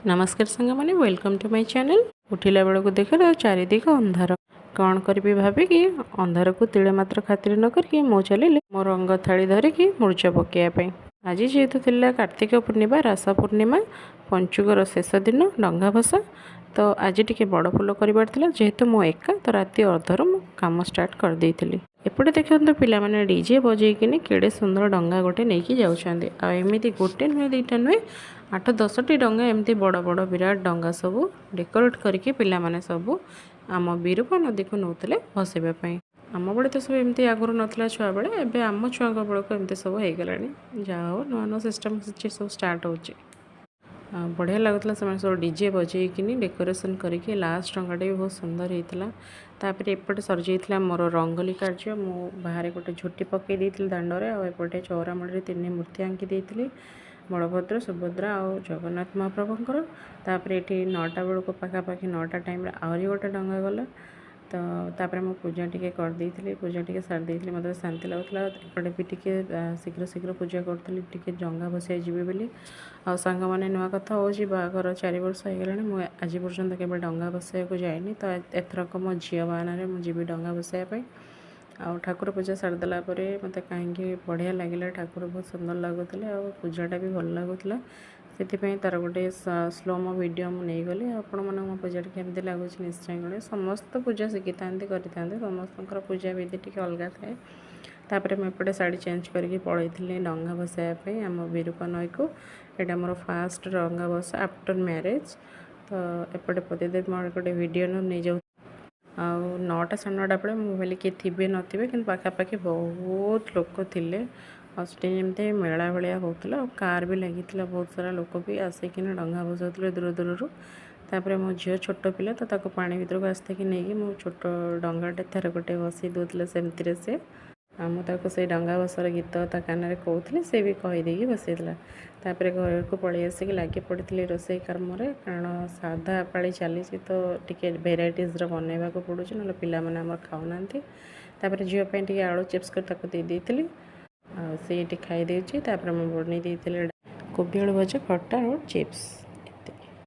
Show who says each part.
Speaker 1: ନମସ୍କାର ସାଙ୍ଗମାନେ, welcome to my channel. ଉଠିଲା ବେଳକୁ ଦେଖିଲା ଚାରିଦିଗ ଅନ୍ଧାର। କ'ଣ କରିବି ଭାବିକି ଅନ୍ଧାରକୁ ତିଳେ ମାତ୍ର ଖାତିର ନ କରିକି ମୁଁ ଚାଲିଲି ମୋ ରଙ୍ଗ ଥାଳି ଧରିକି ମୁରୁଜ ପକାଇବା ପାଇଁ। ଆଜି ଯେହେତୁ ଥିଲା କାର୍ତ୍ତିକ ପୂର୍ଣ୍ଣିମା, ରାସ ପୂର୍ଣ୍ଣିମା, ପଞ୍ଚୁକର ଶେଷ ଦିନ, ଡଙ୍ଗା ଭସା, ତ ଆଜି ଟିକେ ବଡ଼ ଫୁଲ କରିବାର ଥିଲା। ଯେହେତୁ ମୁଁ ଏକା, ତ ରାତି ଅଧରୁ ମୁଁ କାମ ଷ୍ଟାର୍ଟ କରିଦେଇଥିଲି। ଏପଟେ ଦେଖନ୍ତୁ, ପିଲାମାନେ ଡିଜେ ବଜେଇକିନି କେଡ଼େ ସୁନ୍ଦର ଡଙ୍ଗା ଗୋଟେ ନେଇକି ଯାଉଛନ୍ତି। ଆଉ ଏମିତି ଗୋଟେ ନୁହେଁ, ଦୁଇଟା ନୁହେଁ, ଆଠ ଦଶଟି ଡଙ୍ଗା, ଏମିତି ବଡ଼ ବଡ଼ ବିରାଟ ଡଙ୍ଗା ସବୁ ଡେକୋରେଟ୍ କରିକି ପିଲାମାନେ ସବୁ ଆମ ବିରୂପା ନଦୀକୁ ନେଉଥିଲେ ଭସେଇବା ପାଇଁ। ଆମ ବେଳେ ତ ସବୁ ଏମିତି ଆଗରୁ ନଥିଲା ଛୁଆବେଳେ। ଏବେ ଆମ ଛୁଆଙ୍କ ବେଳକୁ ଏମିତି ସବୁ ହେଇଗଲାଣି। ଯାହା ହଉ, ନୂଆ ନୂଆ ସିଷ୍ଟମ୍ କିଛି ସବୁ ଷ୍ଟାର୍ଟ ହେଉଛି। ବଢ଼ିଆ ଲାଗୁଥିଲା। ସେମାନେ ସବୁ ଡିଜେ ବଜେଇକିନି ଡେକୋରେସନ୍ କରିକି ଲାଷ୍ଟ ଡଙ୍ଗାଟା ବି ବହୁତ ସୁନ୍ଦର ହେଇଥିଲା। ତାପରେ ଏପଟେ ସରିଯାଇଥିଲା ମୋର ରଙ୍ଗୋଲି କାର୍ଯ୍ୟ। ମୁଁ ବାହାରେ ଗୋଟେ ଝୋଟି ପକାଇ ଦେଇଥିଲି ଦାଣ୍ଡରେ, ଆଉ ଏପଟେ ଚଉରାମୂଳରେ ତିନି ମୂର୍ତ୍ତି ଆଙ୍କି ଦେଇଥିଲି, ବଳଭଦ୍ର, ସୁଭଦ୍ରା ଆଉ ଜଗନ୍ନାଥ ମହାପ୍ରଭୁଙ୍କର। ତାପରେ ଏଠି 9ଟା ବେଳକୁ, ପାଖାପାଖି 9ଟା ଟାଇମ୍ରେ ଆହୁରି ଗୋଟେ ଡଙ୍ଗା ଗଲା। ତ ତାପରେ ମୁଁ ପୂଜା ଟିକେ କରିଦେଇଥିଲି, ପୂଜା ଟିକେ ସାରି ଦେଇଥିଲି। ମୋତେ ଶାନ୍ତି ଲାଗୁଥିଲା। ଏପଟେ ବି ଟିକେ ଶୀଘ୍ର ଶୀଘ୍ର ପୂଜା କରୁଥିଲି, ଟିକେ ଡଙ୍ଗା ଭସେଇ ଯିବି ବୋଲି। ଆଉ ସାଙ୍ଗମାନେ, ନୂଆ କଥା ହେଉଛି, ବାହାଘର 4 ବର୍ଷ ହେଇଗଲାଣି, ମୁଁ ଆଜି ପର୍ଯ୍ୟନ୍ତ କେବେ ଡଙ୍ଗା ଭସେଇବାକୁ ଯାଇନି। ତ ଏଥରକ ମୋ ଝିଅ ବାହାନାରେ ମୁଁ ଯିବି ଡଙ୍ଗା ଭସେଇବା ପାଇଁ। ଆଉ ଠାକୁର ପୂଜା ସାରିଦେଲା ପରେ ମୋତେ କାହିଁକି ବଢ଼ିଆ ଲାଗିଲା। ଠାକୁର ବହୁତ ସୁନ୍ଦର ଲାଗୁଥିଲେ ଆଉ ପୂଜାଟା ବି ଭଲ ଲାଗୁଥିଲା। ସେଥିପାଇଁ ତା'ର ଗୋଟେ ସ୍ଲୋମୋ ଭିଡ଼ିଓ ମୁଁ ନେଇଗଲି। ଆଉ ଆପଣମାନଙ୍କୁ ମୋ ପୂଜାଟି କେମିତି ଲାଗୁଛି ନିଶ୍ଚୟ କହିବେ। ସମସ୍ତେ ପୂଜା ଶିଖିଥାନ୍ତି, କରିଥାନ୍ତି। ସମସ୍ତଙ୍କର ପୂଜା ବିଧି ଟିକେ ଅଲଗା ଥାଏ। ତାପରେ ମୁଁ ଏପଟେ ଶାଢ଼ୀ ଚେଞ୍ଜ କରିକି ପଳେଇଥିଲି ଡଙ୍ଗା ଭସାଇବା ପାଇଁ ଆମ ବିରୂପା ନଈକୁ। ଏଇଟା ମୋର ଫାଷ୍ଟ ଡଙ୍ଗା ଭସା ଆଫ୍ଟର ମ୍ୟାରେଜ୍। ତ ଏପଟେ ପତିଦେବ ମୋର ଗୋଟେ ଭିଡ଼ିଓ ନେଇଯାଉ। ଆଉ 9ଟା 9:30 ବେଳେ ମୁଁ ଭାବିଲି କିଏ ଥିବେ ନଥିବେ, କିନ୍ତୁ ପାଖାପାଖି ବହୁତ ଲୋକ ଥିଲେ। ଆଉ ସେଠି ଯେମିତି ମେଳା ଭଳିଆ ହେଉଥିଲା ଆଉ କାର୍ ବି ଲାଗିଥିଲା। ବହୁତ ସାରା ଲୋକ ବି ଆସିକିନା ଡଙ୍ଗା ଭସାଉଥିଲେ ଦୂର ଦୂରରୁ। ତାପରେ ମୋ ଝିଅ ଛୋଟ ପିଲା, ତ ତାକୁ ପାଣି ଭିତରକୁ ଆସିକି ନେଇକି ମୁଁ ଛୋଟ ଡଙ୍ଗାଟେ ତାର ଗୋଟେ ଭସେଇ ଦେଉଥିଲେ ସେମିତିରେ ସେ। ଆଉ ମୁଁ ତାକୁ ସେଇ ଡଙ୍ଗା ଭସାର ଗୀତ ତା କାନରେ କହୁଥିଲି, ସେ ବି କହିଦେଇକି ଭସେଇଥିଲା। ତାପରେ ଘରକୁ ପଳେଇ ଆସିକି ଲାଗି ପଡ଼ିଥିଲି ରୋଷେଇ କାମରେ, କାରଣ ସାଧା ପାଳି ଚାଲିଛି, ତ ଟିକେ ଭେରାଇଟିଜ୍ର ବନେଇବାକୁ ପଡ଼ୁଛି, ନହେଲେ ପିଲାମାନେ ଆମର ଖାଉନାହାନ୍ତି। ତାପରେ ଝିଅ ପାଇଁ ଟିକେ ଆଳୁ ଚିପ୍ସ କରି ତାକୁ ଦେଇ ଦେଇଥିଲି ଆଉ ସେ ଏଠି ଖାଇ ଦେଇଛି। ତାପରେ ମୁଁ ବନେଇ ଦେଇଥିଲି କୋବି ଆଳୁ ଭଜା, ଖଟା ଆଉ ଚିପ୍ସ।